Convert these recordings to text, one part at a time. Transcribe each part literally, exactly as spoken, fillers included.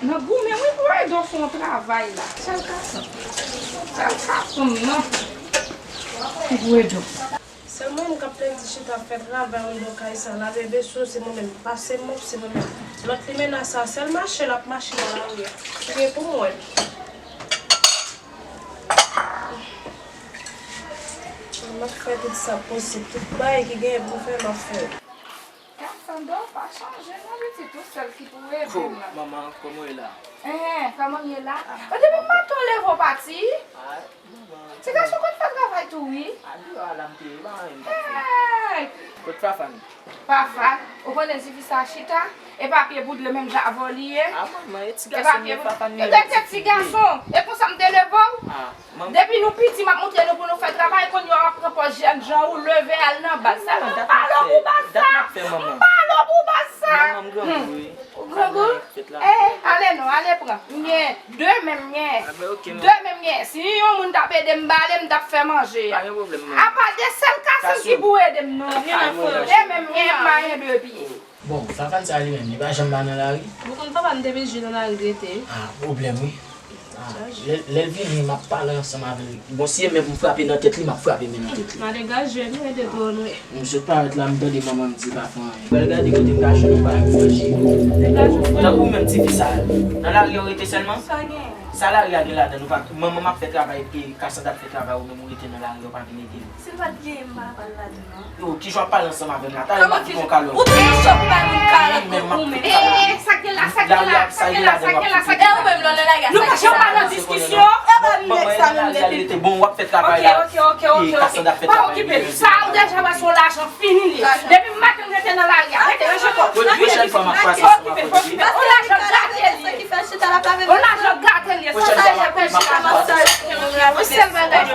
Nan goumen wi pou ede w fè yon travay la. Sèl gason. Sèl gason m nan ki pou ede w. Sèlman m k ap pledi chita ap fè travay anndan kay sa, lave veso, se mwen menm, pase mòp, se mwen menm. Lòt limena sa, sèl mache l ap mache nan lari a. Ki gen pou mwen. M ap fè tout sa posib, tout bagay ki genyen pou m fè, m ap fè. Kasandra, pa chanje non pitit, ou sèl ki pou ede m la. Manman, kòman w ye la? Enhen, kòman m ye la? Depi maten w leve w pati. Ti gason konn fè travay tou wi. Hey! Kot Fafan? Fafan, ou konnen tifi sa chita? E papye boudle menm jan avè w li ye. Ah, manman, e ti gason men Fafan. Rete ti gason. E konsa m te leve w? Depi nou piti, m ap montre nou pou nou fè travay, kounye a w ap pran pòz jènjan ou, leve al nan baz. Sa m pale w pou baz sa. M pale w pou baz sa. Ou grangou? Eh, ale non, ale pran. M gen de men m gen. De men m gen. Si yon moun t ap ede m bale, m t ap fè manje a. Apa de sèl Kasim ki pou ede m non. De men m gen, m pa gen de pye. Bon, Fafan sa li menm, li pa janm pa nan lari? Ou konn papa m te bezwen nan lari rete. Ah, pwoblèm wi. Ah, lè, lè l vini, m ap pale ansanm avè l. Bon, si e men pou m frape nan tèt li, m ap frape men nan tèt li. M a degaje nou ede twò nou. M sot parèt la, m tande manman m di pa fè anyen. Pral gade kote m ka jwenn yon bagay pou manje. Tankou menm tifi sa a, nan lari a w rete sèlman? Sa gen? Sa lari a gen ladan l? Ou pa, manman m ap fè travay, e Kasandra ap fè travay, ou menm ou rete nan lari a, ou pa vin ede l? Si l pa t genyen, m pa pral ladan l non. Yo, kijan w ap pale ansanm avè m la? Talè m ap kite w kalòt. Ou toujou cho pou bay moun kalòt ou menm. Eh, sa k gen la, sa k gen la, sa k gen la, sa k gen la, sa k gen la. E ou menm lè w nan lari a, sa k gen la? Nou pa janm pa nan diskisyon. E pa nèg sa menm depi. Bon, w ap fè travay la. Ok, ok, ok, ok, ok. Pa okipe l. Sa ou deja wè se yon lajan fini li. Depi maten m rete nan lari a. Rete ranje kò w. Pwochèn fwa m ap pase ansanm avè w. Pa okipe l, pa okipe l. On lajan gate li ye. On lajan gate li ye. Sa sa ye pèdi la. Yon sèl bagay.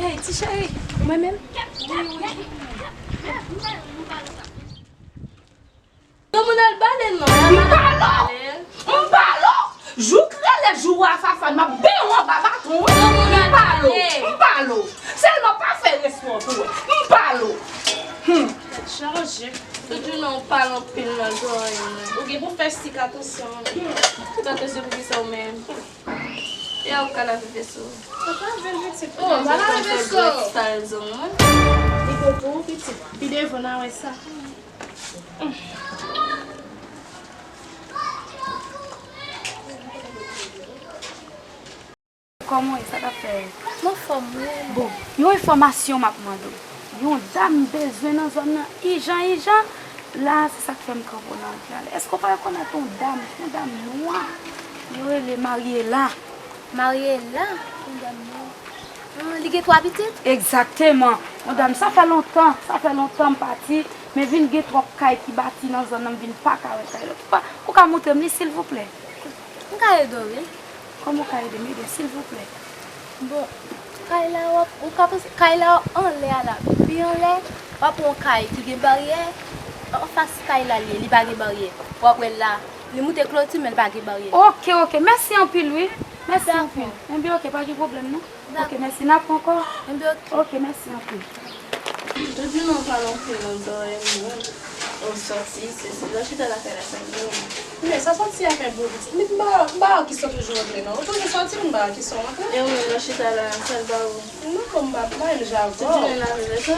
Hey, ti cheri, mwen menm? Wi, wi. Yon moun al bale non. M bale w! M bale w! Jouk rele jou a Fafan, m ap benyen w anba baton wi. M bale w! M bale w! Sèlman pa fè respè w tou. M bale w! Hum. Tèt chaje. Tout jounen w pale anpil nan zòrèy mwen. Ou gen pou fè sik, atansyon. Fè atansyon pou kisa ou menm? E a ou ka lave veso. Lave pitit. Oh, va lave veso. Sal zong mwen. Li bon pou ou pitit. Pi devan n a wè sa. Kòman w ye? Sa k ap fè? M anfòm wi. Bon, yon enfòmasyon m ap mande w. Yon dam m bezwen nan zòn nan ijan ijan. La, se sa k fè m kanpe w nan wout la. Èske w pa rekonèt yon dam, yon dam nwa? Yo rele Mariela. Mariela? Yon dam nwa. Ah, li gen twa pitit? Egzakteman. Yon dam, sa fè lontan, sa fè lontan m pati, men vin gen twòp kay ki bati nan zòn nan, m vin pa ka wè kay la. Ou pa, ou ka montre m li, silvouplè? M ka ede w, wi. Kòman w ka ede m? Ede, silvouplè. Bon, kay la, w ap, ou ka panse, kay la anlè a la. Pi anlè, w ap wè yon kay ki gen baryè. Anfas kay la li ye, li pa gen baryè. W ap wè l la. Li moute kloti, men l pa gen baryè. Ok, ok. Mèsi anpil, wi. Mèsi anpil. Dakò. Enben, ok, pa gen pwoblèm, non. Ok, mèsi. N ap ankò. Enben, ok. Ok, mèsi anpil. Tout jounen w pale anpil nan zòrèy mwen. Ou sòti, se, se lè w chita lakay la, sa gen. Men sa sòti a fè bri pitit. Men m pa, m pa wè kisa w toujou rantre, non. Ou toujou sòti, men m pa wè kisa w rantre. E ou menm, lè w chita la, sa l ba ou? Non, bon, m pa, m pa menm jan avè w. Tout jounen lave veso?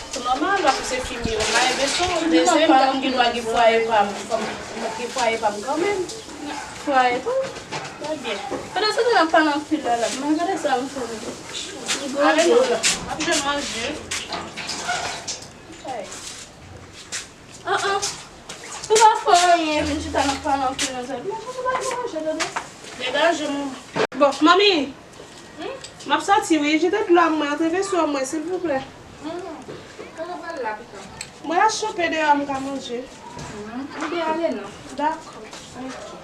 Se nòmal, paske se fi m ye. M lave veso, men se m ki gen dwa gen fwaye pa m. Fò m gen fwaye pa m kanmenm. Fwaye tou? Trè byen. Pandan se tan n ap pale anpil la, la. Men gade sa m fè. Ale non, ap jwenn manje. Ay. An, an. Ou pa fè anyen, vin chita n ap pale anpil nan zòrèy. Men fòk ou pa di manje, tande? Degaje, manman. Bon, manmi. M ap sòti wi, jete dlo a mwen, antre veso a mwen, silvouplè. Kote w pral la, pitit? Mwen al chope deyò a m ka manje. Enben ale non. Dakò. Ok.